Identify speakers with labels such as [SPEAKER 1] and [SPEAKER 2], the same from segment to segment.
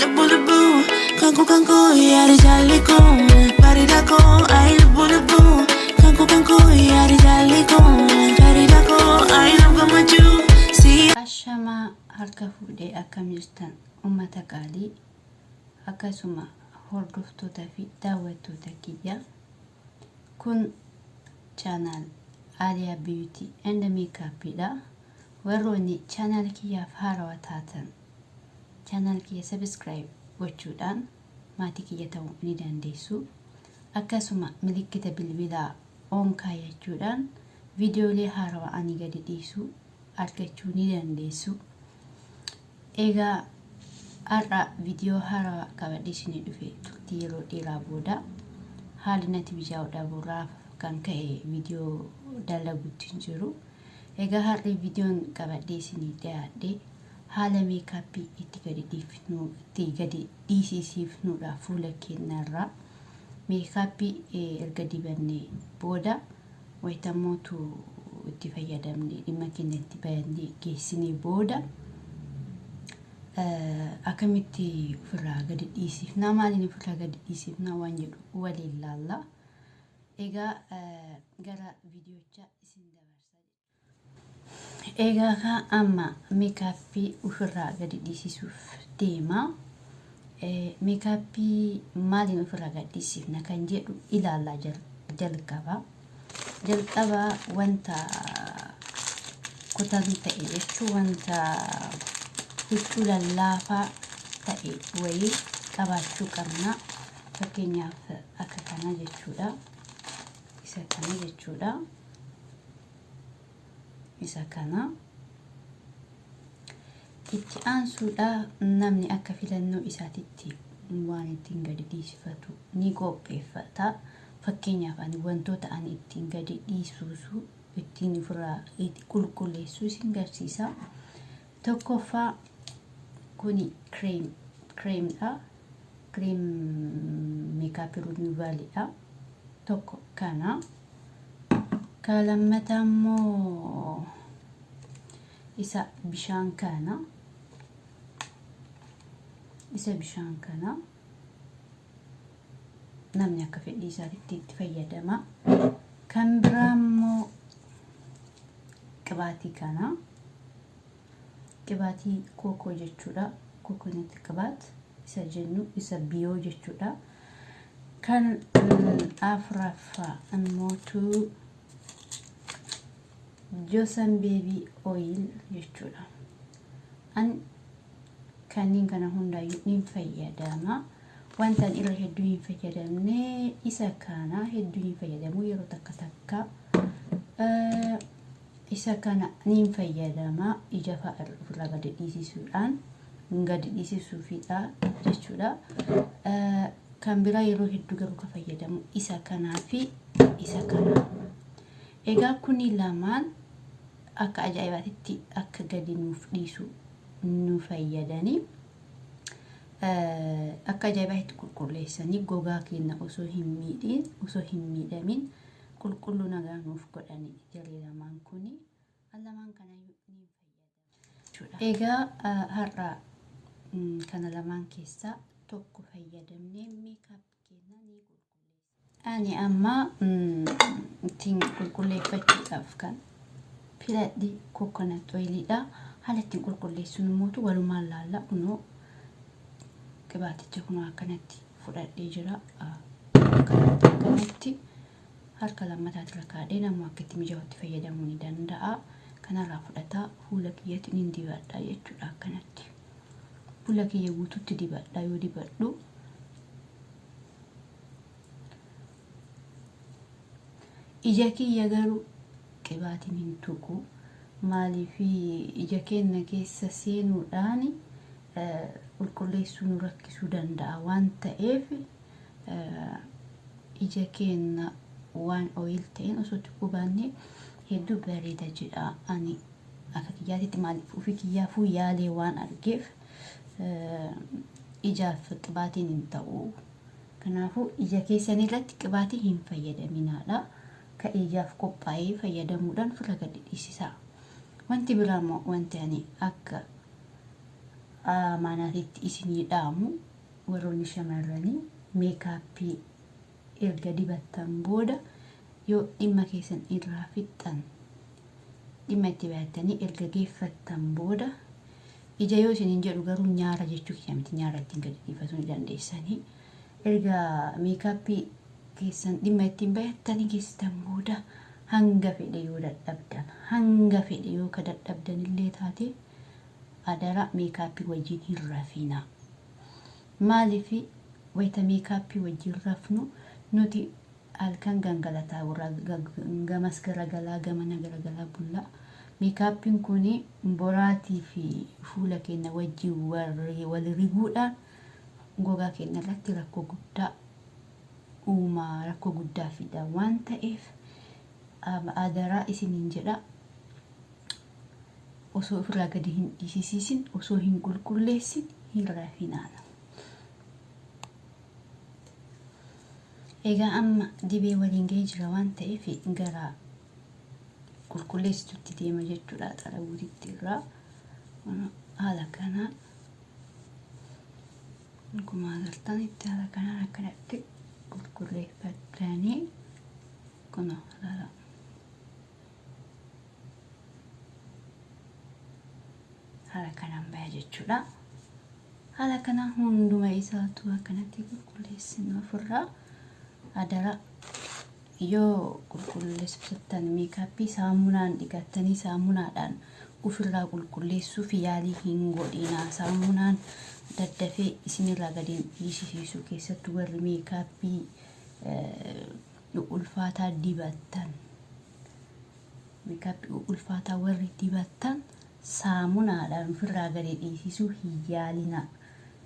[SPEAKER 1] lubbu lubbu kanku kanku yaari jaalli koo bareeda koo ay lubbu lubbu kanku kanku yaari jaalli koo bareeda koo ay nam gammachuu si.
[SPEAKER 2] Ashamaa harka fuudhee akkam jirtan ummata qaalii akkasuma hordoftoota fi daawwattoota kiyya kun channel Alia Beauty and Makeup dha. Warroonni channel kiyyaaf haarawa taatan channel kiyya subscribe gochuudhaan maatii kiyya ta'uu ni dandeessu. Akkasuma milikkita bilbilaa on kaayyachuudhaan viidiyoolee haarawa ani gadi dhiisu argachuu ni dandeessu. Egaa har'a viidiyoo haarawa qabadhee isinii dhufe turtii yeroo dheeraa booda haalli natti mijaa'u dhabuurraa kan ka'e viidiyoo dalaguutti hin jiru. Egaa har'i viidiyoon qabadhee isinii dhiyaadhe haala meekaappii itti gadi dhiifnu itti gadi dhiisisiifnudha fuula keenyarraa. Meekaappii erga dibannee booda wayitammootu itti fayyadamne dhimma keenya itti bayannee geessinee booda akkamitti ofirraa gadi dhiisifnaa maaliin ofirraa gadi dhiisifnaa waan jedhu waliin laalla. Egaa gara viidiyochaa isin dabarsa. Egaa kaa amma meekaappii ofirraa gadi dhiisisuuf deema. Meekaappii maaliin ofirraa gadi dhiisifna kan jedhu ilaallaa jalqaba. Jalqaba wanta kutan ta'e jechuun wanta huccuu lallaafaa ta'e wayii qabaachuu qabna. Fakkeenyaaf akka kana jechuudha. Isa kana jechuudha. Isa kana. Itti aansuudha namni akka filannoo isaatitti waan ittiin gadi dhiisifatu ni qopheeffata. Fakkeenyaaf ani wantoota ani ittiin gadi dhiisuusu ittiin ofirraa qulqulleessu isin garsiisa. Tokkoffaa kuni cream creamdha. Cream makeup removalidha. Tokko kana. Ka lammataa immoo isa bishaan kana. Isa bishaan kana. Namni akka fedhii isaatitti itti fayyadama. Kan biraa immoo qibaatii kana. Qibaatii kookoo jechuudha. Kokonat qibaat isa jennu isa biyoo jechuudha. Kan afuraffaa immootu Johnson Baby Oil jechuudha. An kanneen kana hundaayyuu ni fayyadama. Wanta ani irra hedduu hin fayyadamne isa kana hedduu hin fayyadamu yeroo takka takka. Isa kana niin fayyadama ija fa'a ofirraa gadi dhiisisuudhaan gadi dhiisisuufidha jechuudha. Kan biraa yeroo hedduu garuu kan fayyadamu isa kanaa fi isa kana. Egaa kuni lamaan akka ajaa'ibaatitti akka gadi nuuf dhiisu nu fayyadanii akka ajaa'ibaatti qulqulleessanii gogaa keenya osoo hin miidhiin osoo hin miidhamin qulqulluu nagaa nuuf godhani jarri lamaan kuni an lamaan kanayyuu ni fayyadamu. Egaa har'a kana lamaan keessaa tokko fayyadamnee meekaap keenya ni qulqulleessa. Ani amma ittiin qulqulleeffachuudhaaf kan filadhe coconut oiliidha. Haala ittiin qulqulleessinu immoo walumaan laalla kunoo qibaaticha kunoo akkanatti fudhadhee jira. Akkanatti harka lammataatti irra kaadhee namuu akka itti mijaa'utti fayyadamuu ni danda'a. Kanarraa fudhataa fuula kiyyatti ni dibadha jechuudha akkanatti. Fuula kiyya guutuutti dibadha yoo dibadhu. Ija kiyya garuu qibaatiin hin tuqu. Maaliif ija keenya keessa seenuudhaan qulqulleessuu nu rakkisuu danda'a waan ta'eef ija keenya waan oil ta'een osoo tuquu baanne hedduu bareeda jedha ani akka kiyyaatitti maaliif ofii kiyyaafuu yaalee waan argeef ijaaf qibaatiin hin ta'u. Kanaafuu ija keessan irratti qibaatii hin fayyadaminaadha. Ka ijaaf qophaa'ee fayyadamuudhaan ofirra gadi dhiisisaa. Wanti biraa immoo wanti ani akka amaanaatitti isinii dhaamu, warroonni shamarranii makeup erga dibattan booda, yoo dhimma keessan irraa fixxan, dhimma itti bayattanii erga geeffattan booda, ija yoo isiniin jedhu garuu nyaara jechuu kiyya miti, nyaara ittiin gadi dhiifachuu ni dandeessanii. Erga makeup keessan dhimma ittiin bayattanii geessitan booda, hanga fedhe yoo dadhabdan, hanga fedhe yoo ka dadhabdan illee taate, adara makeup wajjin hin rafinaa. Maaliif? Wayita makeup wajjin rafnu nuti halkan gangalataa warra gamas garagalaa gamana garagalaa bullaa. Makeupiin kun boraatii fi fuula keenya wajjin wal riguudhaan gogaa keenya irratti rakkoo guddaa uumaa, rakkoo guddaa fida waan ta'eef, adaraa isiniin jedha, osoo ofirraa gadi hin dhiisisiisin, osoo hin qulqulleessin hin rafinaana. Egaa amma dibee waliin gahee jira waan ta'eef, gara qulqulleessitutti deema jechuudha. Xarabuutitti irraa haala kanaan, akkuma agartanitti, haala kanaan akkanatti qulqulleeffatanii, kun haala haala kanaan baya jechuudha. Haala kanaan hunduma isaatu akkanatti qulqulleessinu ofirraa. Adara, yoo qulqulleessitan makeup saamunaan dhiqattanii saamunaadhaan ofirraa qulqulleessuuf yaalii hin godhinaa. Saamunaan daddafee isinirraa gadi hin dhiisisiisu, keessattuu warri makeup ulfaataa dibattan. Makeup ulfaataa warri dibattan saamunaadhaan ofirraa gadi dhiisisuu hin yaalinaa.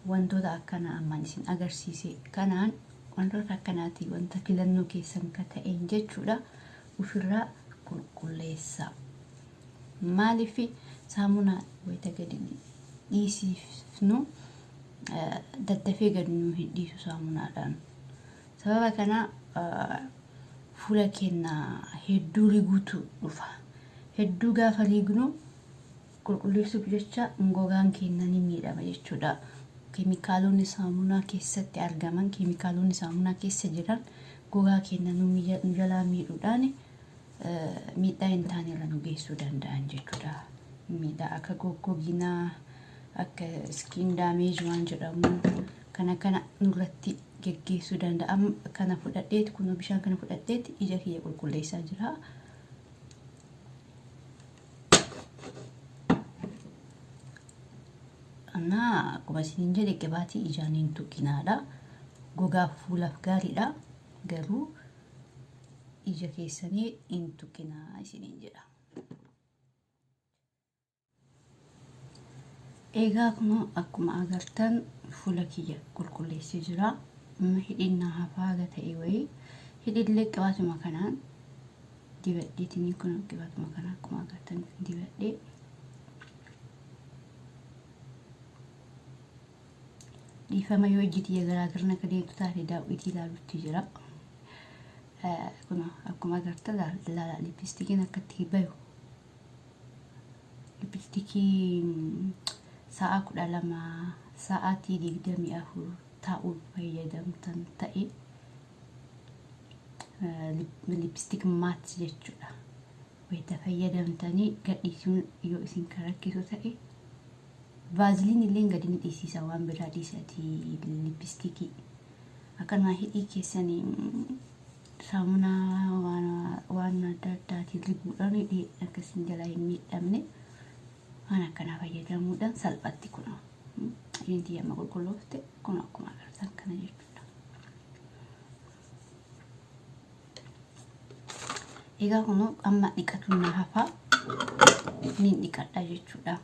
[SPEAKER 2] Wantoota akkanaa ammaan isin agarsiise kanaan, wantoota akkanaatii, wanta filannoo keessan ka ta'een jechuudha, ofirraa qulqulleessaa. Maaliif? Saamunaa wayita gadi dhiisifnu daddafee gadi nu hin dhiisu saamunaadhaan. Sababa kana fuula keenya hedduu riguutu dhufa. Hedduu gaafa rignu qulqulleessuuf jecha gogaan keenya ni miidhama jechuudha. Keemikaalonni saamunaa keessatti argaman, keemikaalonni saamunaa keessa jiran gogaa keenya nu jalaa miidhuudhaan miidhaa hin taane irra nu geessuu danda'an jechuudha. Miidhaa akka goggoginaa, akka skin damage waan jedhamu kana kana nurratti geggeessuu danda'a. Kana fudhadheeti, kun bishaan kana fudhadheeti ija kiyya qulqulleessaa jira. Annaa akkuma isiniin jedhe, qibaatii ijaan hin tuqinaadha. Gogaaf fuulaaf gaariidha. Garuu ija keessanii hin tuqinaa isiniin jedha. Egaa kun akkuma agartan fuula kiyya qulqulleessee jira. Amma hidhiin na hafaa haga ta'e wayii, hidhiillee qibaatuma kanaan dibadheetiin, kun qibaatuma kanaan akkuma agartan dibadhee. Dhiifama, yoo ijji tiyya garaagarna akka deemtu taate, daawwitii ilaalutti jira. Kun akkuma agartan, ilaala, lipstickiin akka itti bayu. Lipstick sa'a 12, sa'aatii 24 taa'uun fayyadamtan ta'e, lipstick matte jechuudha. Wayita fayyadamtanii gadhiisuun yoo isin kan rakkisu ta'e, Vaseline illee gadi ni dhiisiisa, waan biraa dhiisati lipstick. Akkanuma hidhii keessanii saamunaa waan adda addaatiin riguudhaan hidhii akkasiin jalaa hin miidhamne waan akkanaa fayyadamuudhaan salphatti kun hidhiin tiyya amma qulqulloofte, kun akkuma agartan kana jechuudha. Egaa kun amma dhiqatuun na hafaa, niin dhiqadha jechuudha.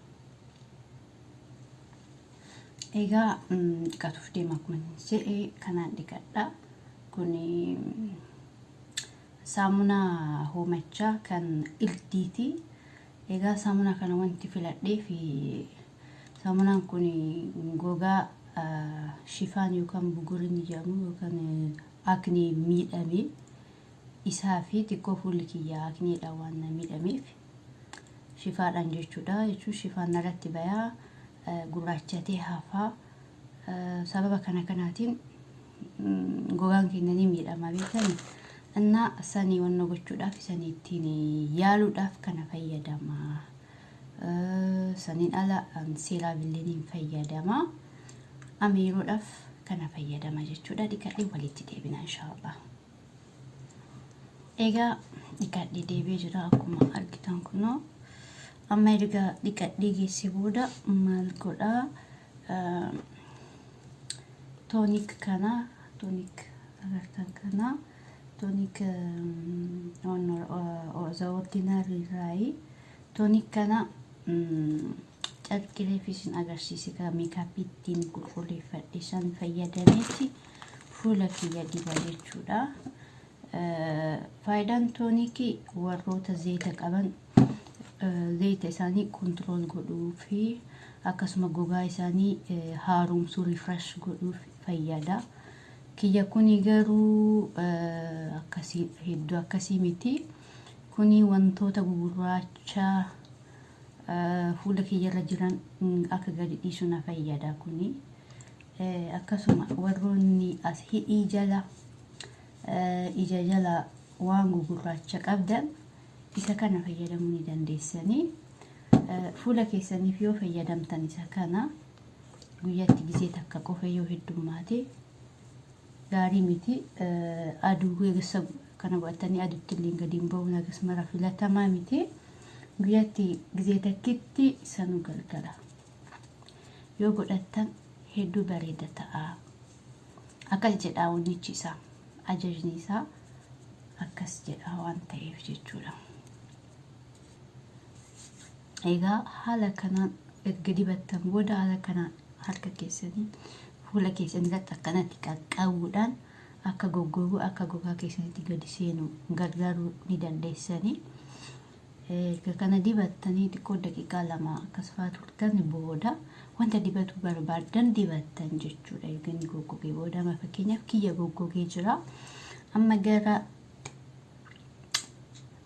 [SPEAKER 2] Egaa dhiqatuuf deema, akkuma jedhe kanaan dhiqadha. Kun saamunaa hoomachaa kan irdiiti. Egaa saamunaa kana wanti filadhee fi saamunaan kun gogaa shifaan yookaan buguriin jedhamu yookaan acne miidhame isaa fi xiqqoo fuulli kiyya acnedhaan waan na miidhameef, shifaadhaan jechuudha. Jechuun shifaan narratti bayaa. Gurraachatee hafaa. Sababa kana kanaatiin gogaan keenya ni miidhama beektani. Innaa sanii wanna gochuudhaaf, sanii ittiin yaaluudhaaf kana fayyadama. Saniin ala seeraabillee ni fayyadama. Amma yeroodhaaf kana fayyadama jechuudha. Dhiqadhee walitti deebina inshaallah. Egaa dhiqadhee deebi'ee jira akkuma argitan kunoo. Amma erga dhiqadhee geesse booda maal godhaa? Tonic kana, tonic agartan kana, tonic The Ordinary irraayi. Tonic kana carqiree fi isin agarsiise kan meekaappii ittiin qulqulleeffadhe san fayyadameeti fuula kiyya diba jechuudha. Faayidaan toonikii warroota zayita qaban zayita isaanii control godhuu fi akkasuma gogaa isaanii haaromsuu, refresh godhuuf fayyada. Kiyya kuni garuu akkasii hedduu akkasii miti. Kuni wantoota gugurraacha fuula kiyyarra jiran akka gadi dhiisu na fayyada kuni. Akkasuma warroonni as hidhii jala, ija jala waan gugurraacha qabdan isa kana fayyadamuu ni dandeessanii. Fuula keessaniif yoo fayyadamtan isa kana guyyaatti gizee takka qofa yoo heddummaate gaarii miti. Aduu eegessa kana godhatanii aduutti illee gadi hin ba'uun akkasuma filatamaa miti. Guyyaatti gizee takkitti sanuu galgala yoo godhattan hedduu bareeda ta'a. Akkas jedha wannichi isaa, ajajni isaa akkas jedha waan ta'eef jechuudha. Egaa haala kanaan erga dibattan booda haala kanaan harka keessanii fuula keessan irratti akkanatti qaqqabuudhaan akka goggogu, akka gogaa keessanitti gadi seenu gargaaruu ni dandeessanii. Erga kana dibattanii xiqqoo daqiiqaa 2 akkas fa'aa turtan booda wanta dibatuu barbaaddan dibattan jechuudha. Erga inni goggogee booda, amma fakkeenyaaf kiyya goggogee jira. Amma gara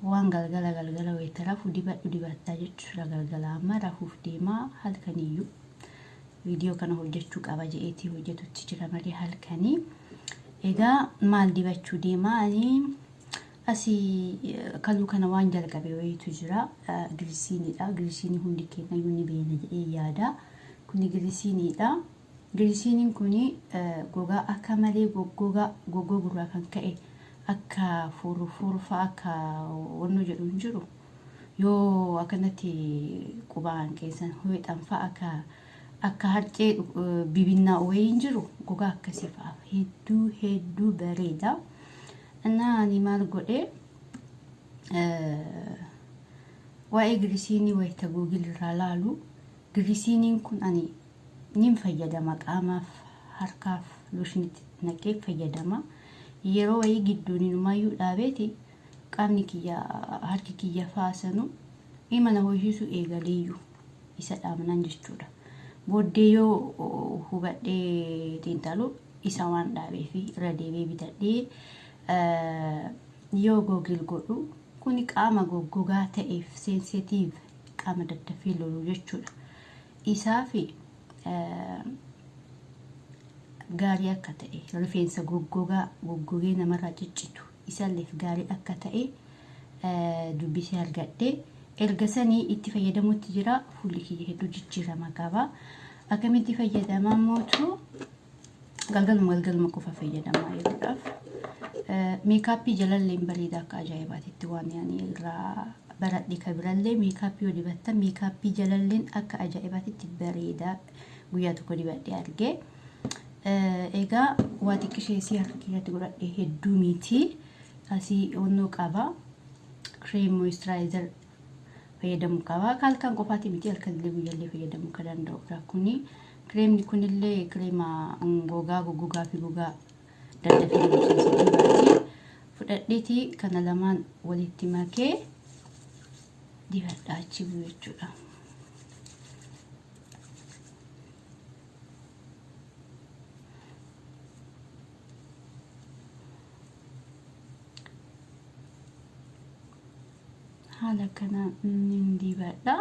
[SPEAKER 2] waan galgala galgala wayita rafu dibadhu dibattaa jechuudha. Galgala amma rafuuf deemaa, halkaniyyuu viidiyoo kana hojjechuu qaba je'eetii hojjetutti jira malee halkanii. Egaa maal dibachuu deemaa? Ani asii kaluu kana waan jalqabe wayiitu jira. Girisiiniidha. Girisiinii hundi keenya iyyuu ni beekna jedhee yaada. Kuni girisiiniidha. Girisiiniin kuni gogaa akka malee goggogaa goggogurraa kan ka'e akka furufurufa akka wannoo jedhu hin jiru. Yoo akkanatti qubaan keessan ho'ixan fa'a akka harcee bibinnaa wayii hin jiru, gogaa akkasii fa'aaf hedduu hedduu bareeda. Innaa ani maal godhee, waa'ee girisiinii wayita Google irraa laalu, girisiiniin kun ani nin fayyadama, qaamaaf harkaaf looshinitti naqee fayyadama. Yeroo wayii gidduun inumaayyuu dhaabeeti qaamni kiyya harki kiyya faasanu imana hoysisuu eegaleeyyuu isa dhaabnan jechuudha. Booddee yoo hubadhee xiinxalu isa waan dhaabee fi irra deebi'ee bitadhee yoo Google godhu kuni qaama goggogaa ta'eef, sensitive, qaama daddafee lolu jechuudha. Isaa fi gaarii akka ta'e, rifeensa goggogaa goggogee namarraa ciccitu isalleef gaarii akka ta'e dubbisee argadhe. Erga sanii itti fayyadamutti jira. Fuulli kiyya hedduu jijjiirama qaba. Akkamitti fayyadamaa mootu? Galgaluma galgaluma qofa fayyadamaa yeroodhaaf. Meekaappii jalallee hin bareeda akka ajaa'ibaatitti. Waan ani irraa baradhe ka birallee, meekaappii yoo dibattan meekaappii jalalleen akka ajaa'ibaatitti bareeda, guyyaa tokko dibadhee arge. Egaa waa xiqqishee isii harka kiyyatti godhadhe, hedduu miti. Asii onnoo qaba. Cream moisturizer fayyadamuu qaba. Halkan qofaati miti, halkan illee guyyaallee fayyadamuu kan danda'udha kuni. Kireemni kunillee kireema gogaa goggogaa fi gogaa daddafee loluu. Fudhadheeti kana lamaan walitti makee dibadhaa achi bu'u jechuudha. Haala kanaan nin dibadha.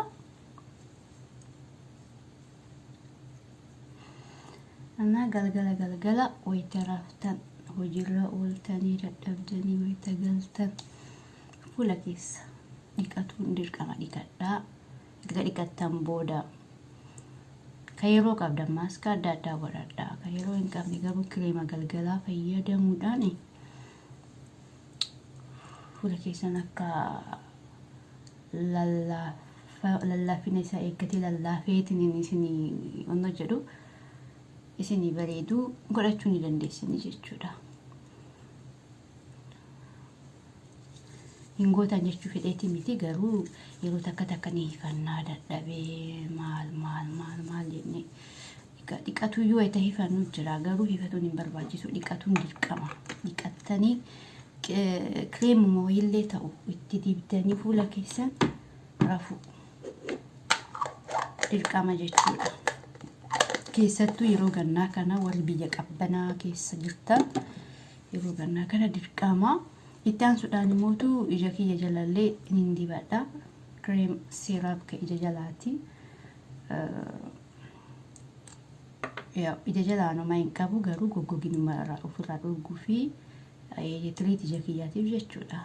[SPEAKER 2] Anaa galgala galgala wayita raftan, hojiirra ooltanii dadhabdanii wayita galtan, fuula keessa dhiqatuun dirqama. Dhiqadhaa. Erga dhiqattan booda kan yeroo qabdan maaskaa adda addaa godhadhaa. Kan yeroo hin qabne garuu kireema galgalaa fayyadamuudhaan fuula keessan akka lallaafina isaa eeggatee, lallaafeetiin isinii onno jedhu, isinii bareeduu godhachuu ni dandeessanii jechuudha. Hin gootan jechuu fedheeti miti, garuu yeroo takka takka ni hifannaa, dadhabee maal maal maal maal jennee dhiqatu. Yoo wayita hifannu jira, garuu hifatuun hin barbaachisu, dhiqatuun dirqama. Dhiqattanii kireemuma wayiillee ta'u itti dibdanii fuula keessan rafu dirqama jechuudha. Keessattuu yeroo gannaa kana, warri biyya qabbanaa keessa jirtan, yeroo gannaa kana dirqama. Itti aansuudhaan immootu ija kiyya jalallee nin dibadha. Cream serum ka ija jalaati. Ija jalaan homaa hin qabu, garuu goggoginuma irraa ofirraa dhorguu fi tiriit ija kiyyaatiif jechuudha.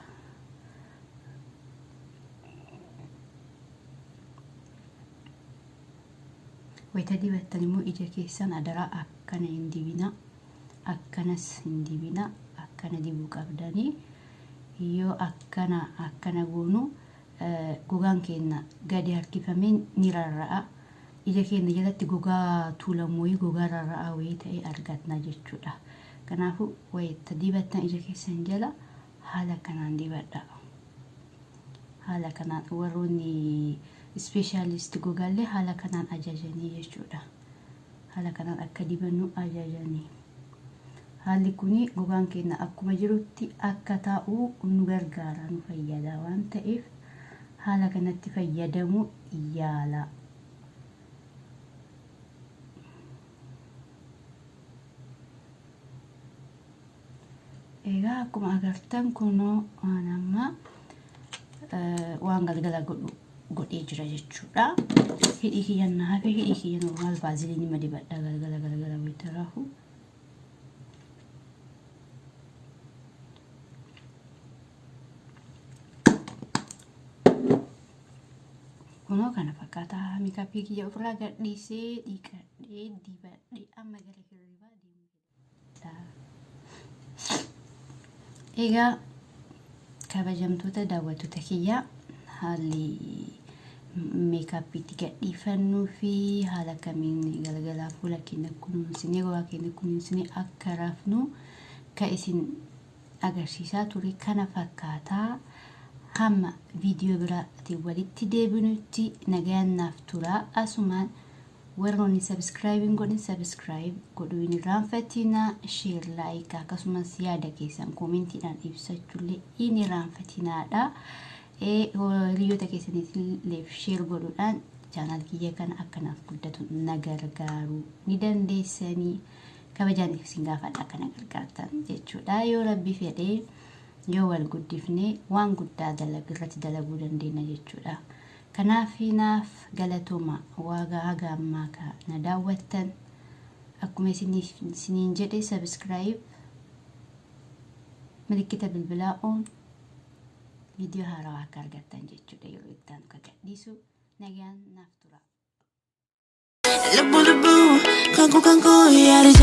[SPEAKER 2] Wayita dibattan immoo ija keessan adaraa akkana hin dibina. Akkanas hin dibina. Akkana dibuu qabdanii. Yoo akkana akkana goonu gogaan keenya gadi harkifamee ni rarra'a. Ija keenya jalatti gogaa tuulamu wayii, gogaa rarra'aa wayii ta'e argatna jechuudha. Kanaafuu wayita dibattan ija keessan jala haala kanaan dibadha. Haala kanaan warroonni specialist gogaallee haala kanaan ajajanii jechuudha. Haala kanaan akka dibannu ajajanii. Haalli kun gogaan keenya akkuma jirutti akka taa'u nu gargaara, nu fayyada waan ta'eef haala kanatti fayyadamuu yaala. Egaa akkuma agartan kunoo waan amma waan galgala godhu godhee jira jechuudha. Hidhii kiyya na hafe, hidhii kiyya normal vaaziliinii ma dibadha galgala galgala wayita rafu. Kunoo kana fakkaata. Makeup kiyya ofirraa gadhiisee, dhiqadhee, dibadhee, amma gara hirribaa deemuu. Egaa kabajamtoota daawwattoota kiyyaa, haalli makeup itti gadhiifannuu fi haala kamiin galgalaa fuula keenya kunuunsinee, gogaa keenya kunuunsinee akka rafnu ka isin agarsiisaa ture kana fakkaataa. Hamma viidiyoo biraatiin walitti deebinutti nagayaan naaf turaa. Asumaan warroonni subscribe hin godhin subscribe godhuu hin irraanfatinaa. Share, like, akkasumas yaada keessan koomentiidhaan ibsachuullee hin irraanfatinaadha. Hiriyoota keessaniitiif share godhuudhaan channel kiyya kana akkanaaf guddatu na gargaaruu ni dandeessanii. Kabajaan isin gaafadha akkana gargaartan jechuudha. Yoo Rabbi fedhee, yoo wal guddifne waan guddaa dalagu irratti dalaguu dandeenya jechuudha. Kanaaf naaf galatooma waagaa haga ammaa ka na daawwattan. Akkuma isiniin jedhe, subscribe, milikkita bilbilaa on, viidiyoo haarawaa akka argattan jechuudha yeroo itti aanu ka gadhiisu. Nagaan naaf tura.
[SPEAKER 1] Lubu lubu, kanku kanku, yari.